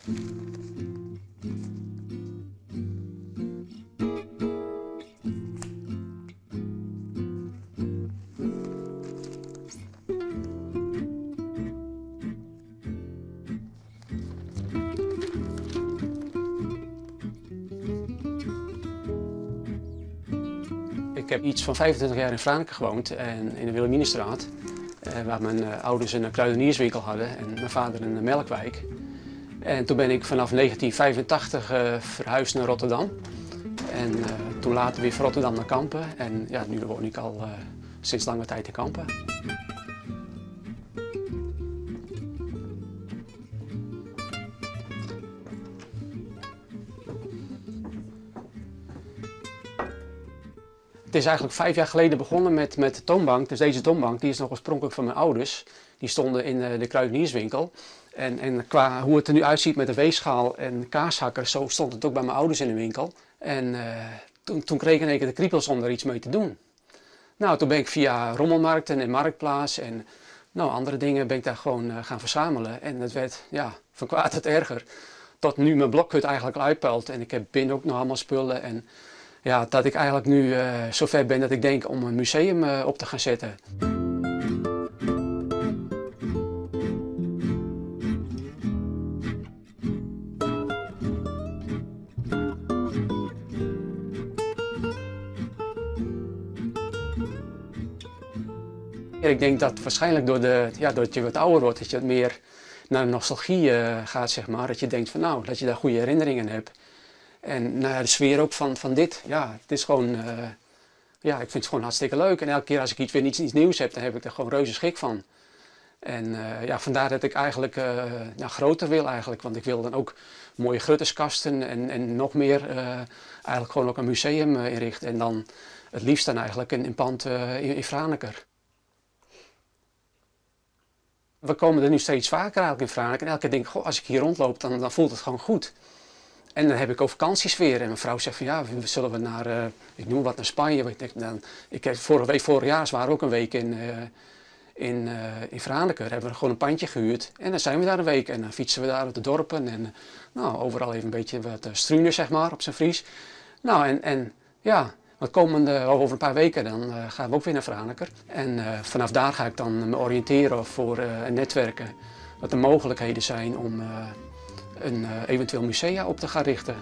Ik heb iets van 25 jaar in Franeker gewoond en in de Wilhelminastraat, waar mijn ouders een kruidenierswinkel hadden en mijn vader een melkwijk. En toen ben ik vanaf 1985 verhuisd naar Rotterdam. En toen later weer van Rotterdam naar Kampen. En ja, nu woon ik al sinds lange tijd in Kampen. Het is eigenlijk 5 jaar geleden begonnen met de toonbank. Dus deze toonbank die is nog oorspronkelijk van mijn ouders. Die stonden in de kruidenierswinkel. En qua hoe het er nu uitziet met de weegschaal en kaashakker, zo stond het ook bij mijn ouders in de winkel. En toen kreeg ik in één keer de kriebels om er iets mee te doen. Nou, toen ben ik via rommelmarkten en marktplaats en andere dingen ben ik daar gewoon gaan verzamelen. En het werd, ja, van kwaad tot erger. Tot nu mijn blokhut eigenlijk al uitpuilt en ik heb binnen ook nog allemaal spullen. En ja, dat ik eigenlijk nu zover ben dat ik denk om een museum op te gaan zetten. Ik denk dat waarschijnlijk doordat je wat ouder wordt, dat je wat meer naar de nostalgie gaat, zeg maar. Dat je denkt van nou, dat je daar goede herinneringen hebt. En de sfeer ook van dit, ja, het is gewoon, ja, ik vind het gewoon hartstikke leuk. En elke keer als ik weer iets nieuws heb, dan heb ik er gewoon reuze schik van. En vandaar dat ik eigenlijk groter wil eigenlijk, want ik wil dan ook mooie grutterskasten en nog meer eigenlijk gewoon ook een museum inrichten. En dan het liefst dan eigenlijk een pand in Franeker. We komen er nu steeds vaker eigenlijk in Franeker en elke keer denk ik, goh, als ik hier rondloop, dan voelt het gewoon goed. En dan heb ik ook vakantiesfeer en mijn vrouw zegt van ja, zullen we naar, ik noem wat, naar Spanje. Ik denk, dan, ik heb vorige week, vorig jaar waren we ook een week in Franeker, hebben we gewoon een pandje gehuurd. En dan zijn we daar een week en dan fietsen we daar op de dorpen en overal even een beetje wat struinen, zeg maar, op zijn Fries. Want komende, over een paar weken dan gaan we ook weer naar Franeker. En vanaf daar ga ik dan me oriënteren voor netwerken, wat de mogelijkheden zijn om een eventueel musea op te gaan richten.